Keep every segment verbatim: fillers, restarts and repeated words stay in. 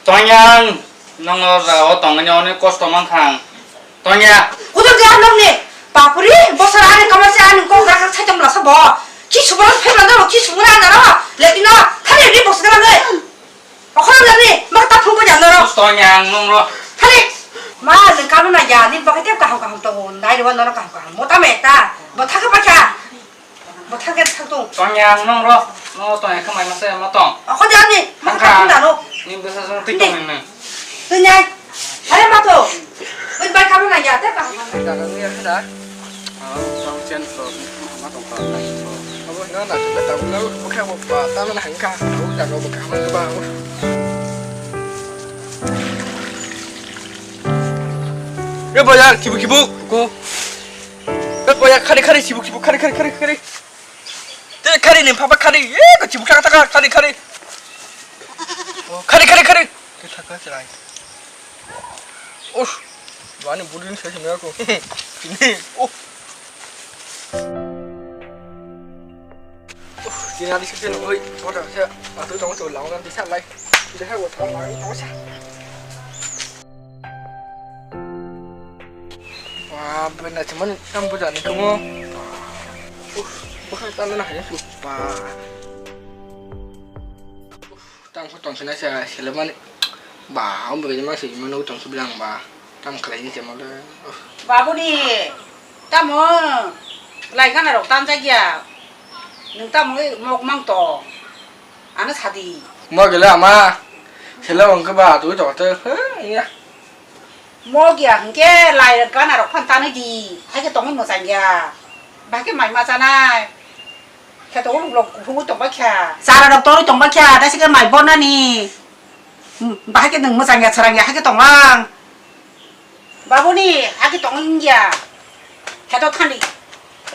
Tonyang, nwng o jaga o tongwi nw hwnwi kosto mankha ang. Tonyang. Kutung dia nwng ni. Bapuri, bosor ani kamar se ani kok rak rak saichom lasa bo. Ki subra phebra no, ki subra na ro. Letino, thari ri bosor na ngai. Okhorok jani, mak ta phung ko jang noro. Tonyang nwng ro. Thali. Ma, nwng kano na ya, ni bagwi tep kaham kaham tongo, nai rwma noro kaham kaham. Mota me ekta, bo thaka pakha. Bo thaka thak tong. Tonyang nwng ro. No tonyang khamai masa ma tong. Okho jani, mak ta phung dano. Ni bwsa jong twi tong ni. Twi nai. Are ma to. Oi bai kano na ya, tep kaham kaham. Daga ngi ya da. Ah, tong chen to. Ma tong ka. Abo na na ta ta na bokha bo pa ta na hang ka. Abo daga bokha ma ba. Re boya kibu kibu ko. Re boya khari khari kibu kibu khari khari khari khari. Te khari ni papa khari. E ko kibu khang ta khari khari. Khari khari khari. Ke thaka chai. Uff, bani budi ni sai sini aku. Sini. Oh. Uff, sini adi sini oi. Kota saya. Atu tong tu lawan di sana lai. Tidak saya buat apa lagi tong saya. Wah, benar cuman yang budak ni kamu. Uff, bukan tanah hanya lupa. Tang kho tong sinai sa selemani. Ba, ang bwrwi ma se imano tong su bilang ba. Tam khlai ni se mole. Babuni, tamo lai gana rok tan jagya. Nwng tamo mok mang to. Ano sadi. Mo gele ama. Sele wng ke ba tu to te. Iya. Mo gya hingke lai gana rok phan tanwi di. Hai ke tongwi mwchang ya. Ba ke mai ma chanai. Khe to uluk lok kuphungwi tongbai kha. Chara rok torwi tongbai kha, tei se ke mai bornani. Hmm, bahai ke nwng mwchang ya, chwrang ya, hai ke tonglang. Babuni, hai ke tonglang ya. Khe to thani.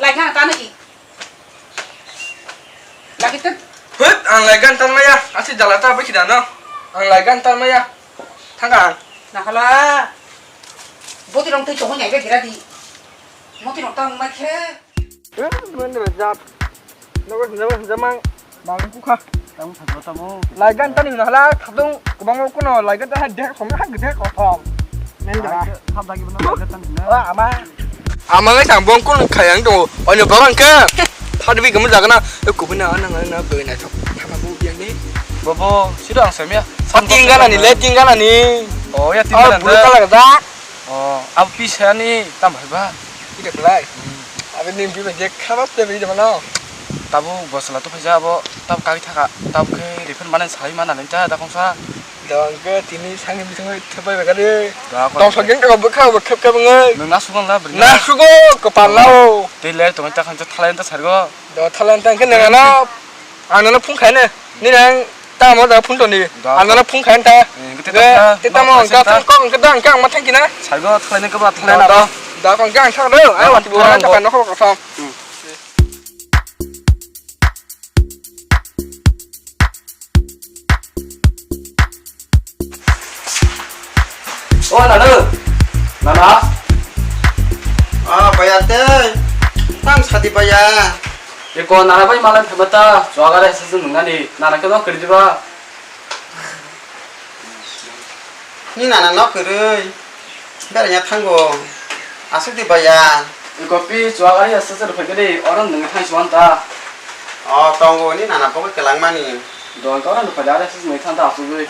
Lai gana tanwi di. Lagi tun. Hut, ang lai gan tan maya. Asi jala ta bikhi dano. Ang lai gan tan maya. Thangka ang. Nakhala. Boti rong tei chokong nyai be gira di. Moti rong tang mai khe. Eh, men de jat. Nogo hinjama hinjamang. Bang kukha. Tang thanglo tamo. Lai gan tani nakhala khatung kubang kuno lai gan ta ha de khom ha de khom. Men de ba. Lai ke thap dagi bana lai gan tani na. Wa ama. Ama ngai sang bong kun khayang do. Onyo barang ke. Thadi bi gemu jagana. E kubina ana ngai na be na thok. Thama bu yang ni. Bobo, siro ang samya. Tinggalani le, tinggalani. Oh, ya, tinggalani. Oh, bulu kalar da. Oh, abo pisa ni tam bai ba. Ida kelai. Abi ni bi je khabat te bi de mano. Tabo bosla to phaisa abo, tab kagi thaka, tab khe refer mane sai mana nai ta da kongsa. Dong ke tini sangni bising thepai ba kare. Tong so geng ka bwkha bwkhep ka bwngai. Nang na sugon la bri. Na sugo ko palao. Te le tong ta khan ta thalai ta sargo. Do thalai ta khe nang na. Ang nono phung khai ne. Ni nang tamo da phung toni. Ang nono phung khai ta. Te tamo ang ka phung kok ang ka dang ka ang ma thang kina. Sargo thalai ne ka ba thalai na do. Da kong ka ang thang do. Ai wa ti bo ka no ko ko. O nana, nana. Ah, baya te. Tang sadi baya. Eko nana bai malam phema ta, chuagare sasung nani, nana ke no kerja ba. Ni nana no kerui. Beranya thango. Asuk di baya. Eko pi chuagari asuk se rupai gede orang nungi thang chuan ta. Oh, tongo ni nana pokok kelang mani. Don kau orang rupai dare asuk nungi thang ta asuk gui.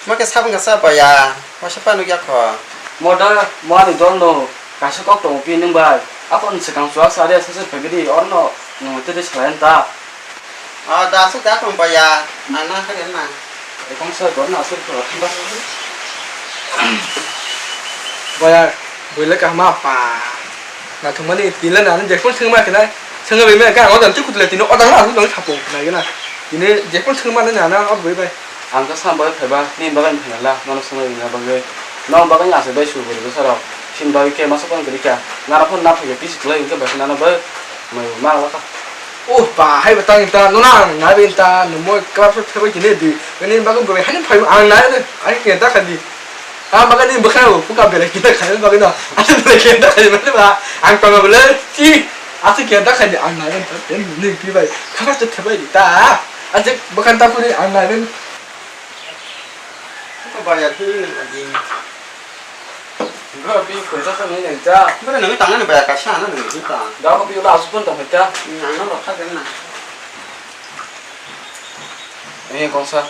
Mo ke sabun kasa baya. Mo sepa nuk yakho. Mo da mo ani don no. Kaisa kok tongo pi nung bai. Ako ni sekang chuak sari asuk se rupai gede orang no nungi tete selain ta. Ah, da asuk da tong baya. Nana kare na. Ekong sa gor na asuk to thang ba. Baya, buile kahma pa. Na thumani tila na je phone thangma kena. Thangma be me ka o dan tu kutle tino o dan na asuk dong thapo na gena. Tini je phone thangma na na o bui bai. Ang ka sam bai phaiba ni bagan phai la mano sangma ni bagai. No bagai ase bai su bui sara. Sin bai ke masa kon gri ka. Na phone na phai pisi klai ke ba na na bai. Mai ma la ka. Oh, pa, hai ba tang ta, no na, na bin ta, no mo ka so thebe kine di. Kani ba ko be hani phai ang na ne, ai ke ta khali. Ta ba kani ba kha ko ka bere kine khali ba kina. Ani bere kine ta khali ba. Ang pa ba le ti. Ati ke ta khali ang na ne ta. Ni pi bai. Ka ba so thebe di ta. Ati ba kan ta ko ni ang na ne. Bayar hini nang adi. Bro, pi koi sa sa nang ja. Bro, nang tang nang bayar ka sa nang nang ta. Da ko pi la su pun tang ta. Nang nang ka den na. Eh, kong sa.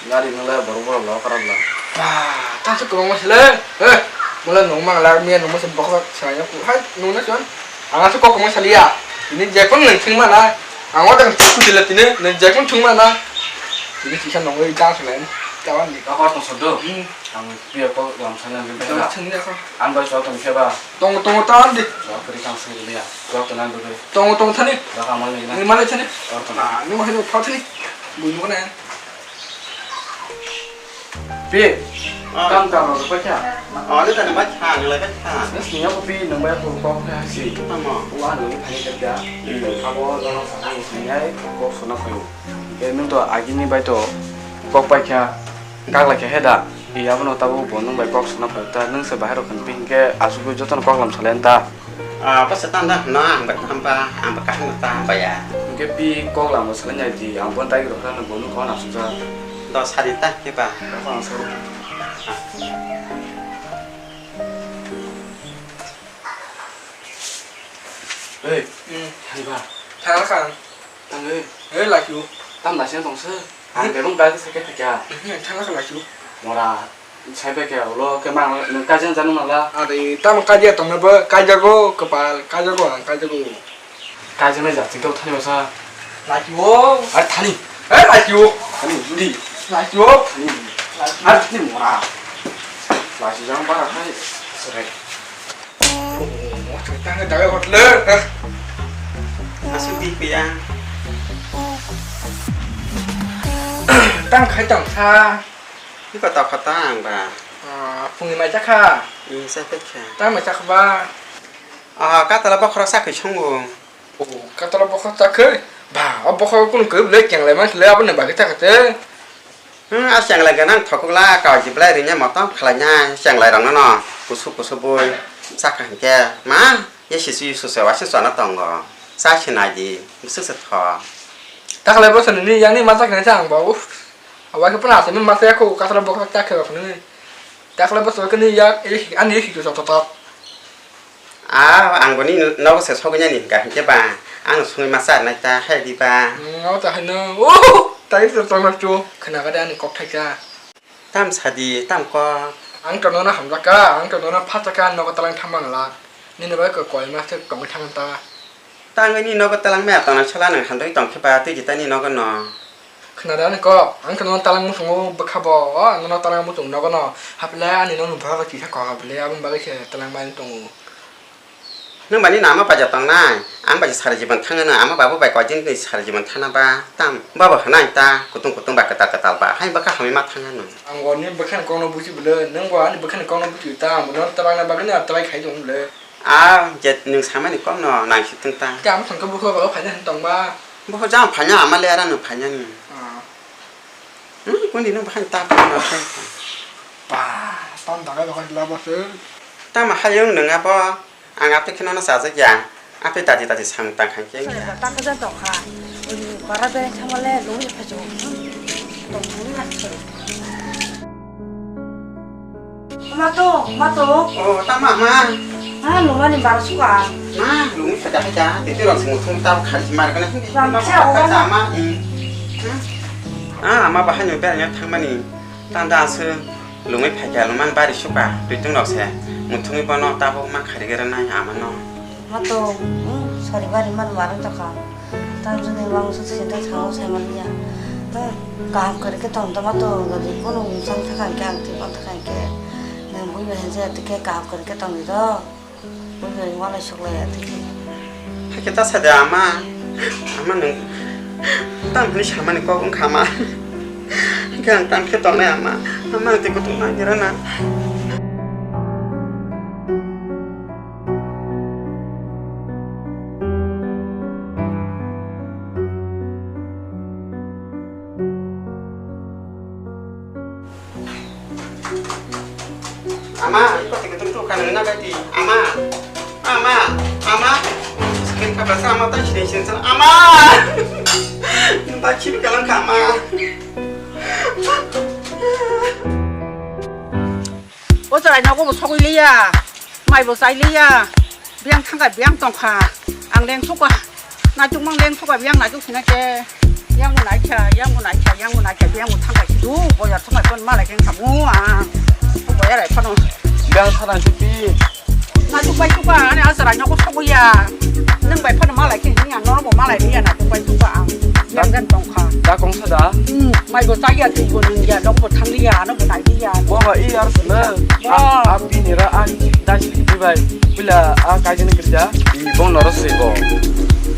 Gari nang la baru baru la karab la. Ba, ta su kong mas le. Eh, mula nung mang la mi nung mas bok sa ya ku. Hai, nung na chon. Ang asuk kok kwmwi saliya. Tini jekphano nwng thwngmana. Ang o jaga thwk kujila tini nwng jekphano thwngmana. Tini kisa nongwi chance nai. Tawan di. Kok tong sodo. Hmm. Ang pia kok lam sana ni Tong bela. Thwngni kho. Ang bai so tong khe ba. Tong tong tawan di. So kri kang sing ni ya. Kok tong nang doi. Tong tong thani. Ba ka mal ni na. Ni male thani. Kok tong na. Ah, ni mo hino thani. Bui mo na. Pi, ah, kam kam rok paikha. Oh, ni tani ma thang lai ka thang. Ni sini aku pi nang bai aku kok kha si. Tamo. Wa nang ni thani kerja. Hmm. Abo jono sa ang sini ai kok sona payo. Ke nung to agi ni bai to kok paikha. Kak lai kha heda. Iya bono tabo bo nung bai kok sona payo ta nung se bahai rok khan pi ke asugwi jotono kok lam salen ta. Ah, bwsa tanda hwno ang bai tamba, ang bai kaham ta hamba ya. Hwnkhe pi kok lama swlainya di, ang bo dai rok rano bo nukha na sujak. Do sari ta khe ba. Rok ang sari. Ei, hmm, hai ba. Thang kha. Thang ei. Ei, laki u. Tam da sing tong se. Ang belong bai se ke kya. Hmm, thang kha laki u. Mora. Sai pai khe ulo khe mang nang kaijakna janu nang la. Ari tamo kaijakya tongno bo kaijago kwpal kaijago ang kaijago. Kaijaknai jat chikdok thani masa. Laki o. Ar thani. Eh laki o. Thani judi. Laki o. Thani. Ar thani mora. Laki jang bara khai serai. Tang daga hotle. Asuk di piyang. Tang khai tang sa. Iko tokha ta ang ba. Ah, phungni mai chakha. Hmm, sai phai kha. Ta mai chakha ba. Ah, katala bokhorok sakhi songo. Oh, katala bokhorok chakhe. Ba, o bokhorok kunu khe le kenglai man le aboni bagwi chakha te. Hmm, a chenglai ganang thokuk la kawai jiblai ringya motom khlai nya chenglai rok no no. Kusu kusu bui chakha hinkhe ma ye sisu yusu se waisa chona tongo. Sa sinai di, bwswk se tho. Takhlai bosoni ni yang ni ma chakha sa ang ba. Uff. Awai khe phano aswk nw masa ya kho, kathalo bokhorok ta khe rok nw. Takhlai bwswk khe nw yak, ani yak hikhe joto tok. Ah, ang boni nogo se sogwi nani hwnkha hinkhe ba, ang songwi masa nai ta hai di ba. Hmm, abo ta hai nw. Oh, tai se tong chu. Khna ga de ani kok thai cha. Tam sadi, tam kok. Ang to nono hamjak ka, ang to nono phacha ka, nogo talang thangma ngla. Nini bai ko koi ma se tongwi thang ta. Tangwi ni nogo talang maya tongna sala nang handoi tong khe ba twi jita ni nogo no. Khna da ni kok, ang khna talang musungo bwkha bo, o ang no talang musung nogo no. Hapla ani no bhora kisa kok hapla aboni bagwi se talang bai tongo. Nung bani nama baja tong nai, ang bai sara jibon thang no, ama babu bai koi din ni sara jibon thana ba, tam babo hanai ta, kutung kutung ba kwtal kwtal ba, hai bwkha hamwi ma thang no. Ang oni bwkha ni kok no buji bwle, nung bo ani bwkha ni kok no buji ta, ang no talang na bagwi na talang khai tong bwle. Ah, je nwng samani kokno nangsitwng ta. Tei amo thangkhe bukhuk o phaina hinwi tongba. Bukhuk jang phaina ama le ara nwng phainani. Ah. Hmm, kundi nwng bahai ta phano khai. Ba, tam dagai dagai labo se. Tamo hayung nwng abo, ang aphi kheno no chajak ya. Aphi dadi dadi samung tang khai khe. Ba, ta khajan tongkha. Ui, bara bere thamale lungri phajo. Tong lungri na. Mato, mato. Oh, tama ma. Ah, lumani bara suka. Ma, lumi pada pada. Tete rong sing mutung tau khali mar kana. Ram sa, oh, ma. Tama, hmm. Ah, ama bahai no bera thangmani. Tanda asu lumi phaikya luman bari suka. Tuitung rok se. Mutungi bono tabo ma khari gera nai ama no. Mato, hmm, sori bari man warang tokha. Tamjani wangsa sida thango saimanya. Kaham kwrwi khe tong tongma to wngwi kono wngchang thakha hinkhe ang twi tong thakha hinkhe. Nwng bui bai hinse tike kaham kwrwi khe tongdi do. Bui bai walai suklaiya tike. Hakhe ta sade ama. Ama nwng tam hwnwi samani kok wngkha ama. Hinkhe ang tam khe tongnai ama. Ama ang twi kutung nang nirana. Ama, iko tike tung tu kanang na gati. Ama, ama, ama. Skin ka basa ama ta sini sini sini. Ama, ba sini kalang ka ama. O chwrai nogo bo sogwi liya, mai bo chai liya, biyang thangkha biyang tongkha, ang leng sukha, naituk mang leng sukha biyang naituk sina khe, yang bo naikha, yang bo naikha, yang bo naikha, biyang bo thangkha sidu, boyar thangkha kon malai khe thamu ang, boyar ai phano. Biyang thana supi. Naituk bai sukha, ani a chwrai nogo sogwi ya, nwng bai phano malai khe hini ang nono bo malai liya naituk bai sukha ang, biyang gan tongkha. Da kongsa da? Hmm, mai bo chai ya, twi bo nung ya, nok bo thang liya, ano bo nai liya. Bo ba i ar sene. Bo. A, a bini ra a dai sili bai. Pila a kaijani kirja. I bong noro sui bo.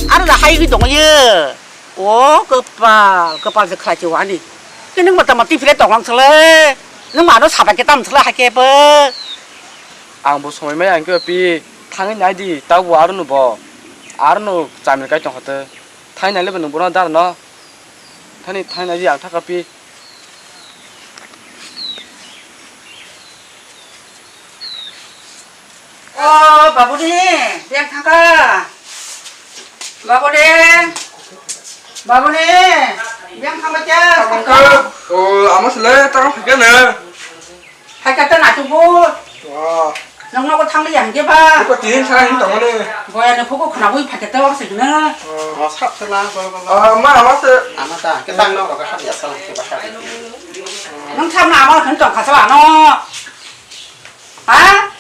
Ar da hai wi dong ye. O kopal, kopal je khlai che wani. Ke nung mata mati phire tong lang sele. Nung mano saba ke tam sele ha ke bo. Ang bo somoi mai ang ke pi thangwi nai di, ta bo aro no bo. Aro no chamil kai tong khate. Thai nai le bo nung bono dar no. Thani thai nai di ang thaka pi. O babuni, beng thangka. Babuni, babuni, beng thangka cha. Thangka. O, amo sele tang phikana. Hai kata na tubu. Wah. Nang nogo thangli yang je ba. Ko tin sa hin tongone. Boya ne phuku khna bui phakete wang signa. Oh, sap sela ba ba. Ah, ma, ma se. Ama ta, ke tang no ka hap ya sala ke ba hap. Nang tham na ama hin tong khasa ano. Ha?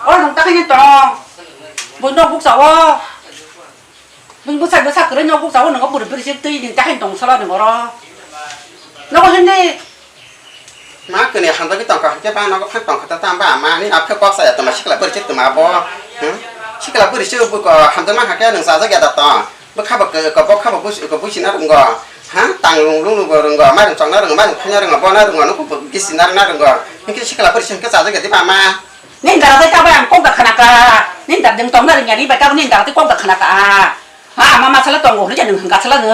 O nang ta hin tong. Bui no buk sawo. Bini bwsa bwsa kwrwi no bukchao nwngo bwrwi bwrwi se twi ni tahai tong sala nwngo ro. Nogo hindi. Ma kani hamjagwi tongkha hwnkhe ba nogo phang tongkha ta tamba ama ni aphe kok saya tongma sikla bwrwi se tongma bo. Hmm? Sikla bwrwi se buko hamjagma hakhe nwng chajak ya da tong. Bwkha bo ko bokha bo busi ko busi na rwngo. Ha tang lung lung bo rwngo ma rwng chong na rwngo ma rwng phai na rwngo bo na rwngo nokho bo gisi na rwng na rwngo. Hwnkhe sikla bwrwi se hwnkhe chajak ya di ba ma. Nini dara tei tabuk ang kok da khna ka. Nini dara ding tong na ring ya, ni bai tabuk nini dara tei kok da khna ka. Ha, ama ma sala tongo, hwnwi nung hwnkha sala nw.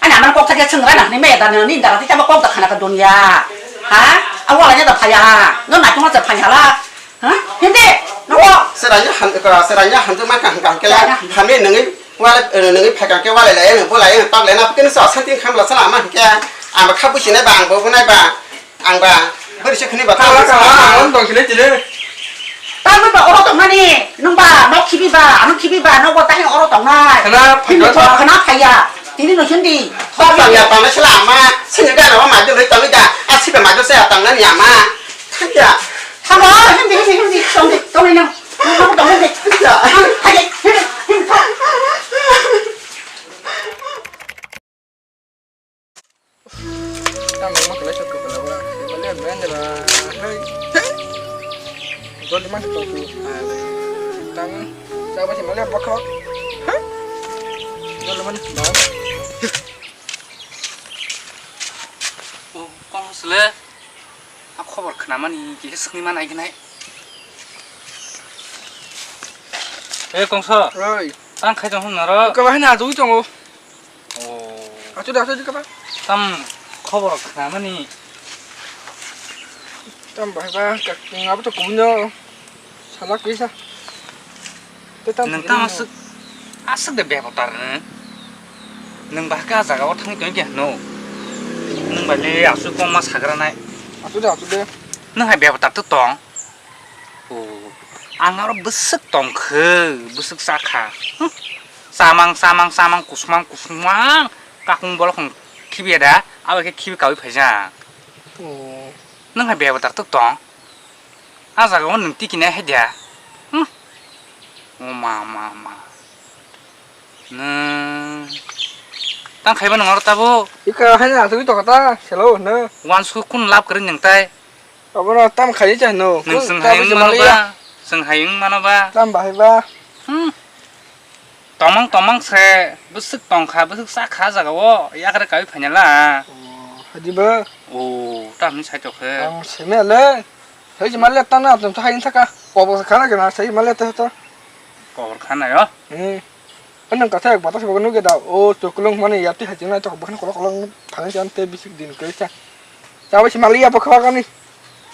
Ani ama kok thakya swngra na hwnwi maya da nw, nini dara tei tabuk kok da khna ka dunya. Ha? A wala nya da phaya. No na tuma cha phaya la. Ha? Hindi. No. Seranya han ka, seranya han tu ma ka hwnkha kela. Seranya han. Hami nungwi wala, nungwi phaka ke wala le, nung bola, nung tok le na, kini sa santi kham la sala ama hwnkhe. Ama khabu sinai ba, ang bo bunai ba. Ang ba, bwrwi se khwni ba, Kala, kala, ang tong kile tile. Tamo ba oro tong nani, nung ba, nok khibi ba, ano khibi ba, nok bo tahing oro tong nai. Khwna phai Tini ba. Khwna phaiya, tini no hindi. Khwna ya tong se la ma, sini da no ma do le tong da, a si ba ma do se ya tong nani ya ma. Khaya. Tamo, hindi, hindi, hindi, tong di, tong di nang. Nang tong hindi. Khaya. Hai, hindi, hindi. Tamo mo kala chok kala ba. Bale bende ba. Hai. Jol man to tu. Tamo. Sa ba si male bokho. Jol man ba. O kong sele. A khobor khnamani kisa swngwi ma naignai. E kongso. Oi. Tang khai tong hwn naro. Ka bahai na dui tongo. O. Achu da achu ka ba. Tam khobor khnamani. Tam bahai ba ka ngabu to kuno. Salak bisa. Nwng tamo aswk, aswk de bebotar nwng. Nwng bahai khe a jaga o thangwi tongwi khe hwno. Nwng bai le aswk kok ma sagra nai. Aswk de, aswk de. Nwng hai bebotar to tong. O, ang aro bwswk tong khe, bwswk cha kha. Hm? Chamang, chamang, chamang, kusumang, kusumang. Kakung bolong khibiya da, abo khe khibi kaui phaijak. O. Nwng hai bebotar to tong. A jaga o nwng tikina hai dia. Hm? O ma, ma, ma. Nwng tang khaiba nwng oro tabuk. Ika hai na aswk tokha ta, selo hwno. Wansuk kun lab kwrwi nwng tai. Abono tam khai cha hwno. Nwng Kun chwng ta hai wng bisa mano maliya. Ba? Chwng hai wng mano ba? Tam bahai ba? Hm. Tomang tomang se bwswk tongkha, bwswk chakha a jaga o, yakre kaui phainala. O, hadi ba? O, tamni saitok khe. Ang seme le. Sai jima le tana tum sai thaka. Kobo khana gena sai jima le ta ta. Kobor khana yo. Hmm. Anang katha ek batas bagan nuge da. O to kulung mane yati hai jina to bagan kolok kolok phang jan te bisik din koi cha. Chabai si maliya bokha kani.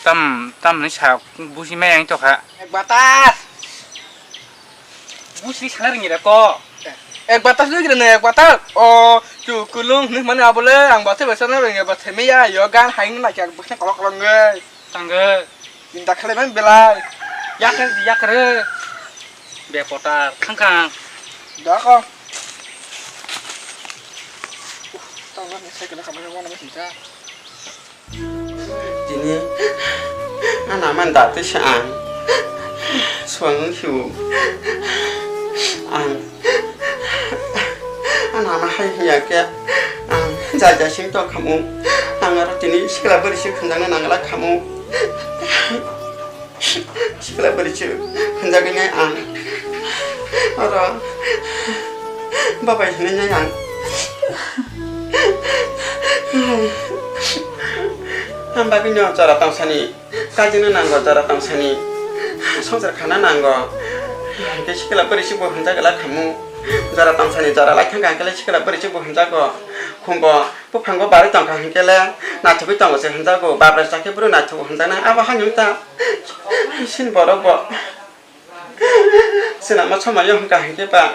Tam, tam ni sa busi mai ang to kha. Ek batas. Busi sala ringi da ko. Ek batas lagi da ek batas. O, tu kulung ni mane abole ang batai basa na ringi batai meya yo gan haing na kya busi kolok kolok ngai. Tangge. Chini ta khlai man belai. Yakre, yakre. Be potar, khang khang. Da ko. Tang na cycle khamna wana ma sinta. Tini ana man da te sa ang. Suang wng si o. Ang. Ana ma hai hiya ke. Ang ja ja sing to khamu. Ang aro tini sikla bari si khunjang na nangla khamu. Sikla bari si khunjagwi nai ang. Oro babai hinwi nai ang. Ang bagwi no jora tongsani, kajino nango jora tongsani, songsar khana nango. Hingke sikla bari si bo hinjagala khamu. Jora tongsani jora lai thangka hingke le sikla bari si bo hinjago. Khumbo Buphango barwi tongkha hinkhe le naithogwi tongo se hwnjago, babrai chakhe bwrwi naithogo hwnjaknai, abo haino ta chini borok bo swnama somai o hwnka hinkhe ba,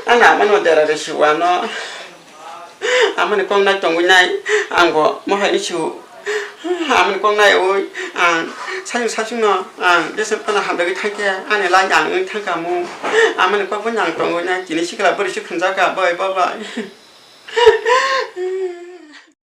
ani ama no dera rw si o ano, amani kok nai tongwi nai, ang bo mohai si o, amani kok naiwi ang sachung sachung no ang jesa phano hamjagwi thangkhe ani lai ang wng thangkha mo, amani kok bo nang tongwi nai, tini sikla bwrwi se khunjak kha boi babai.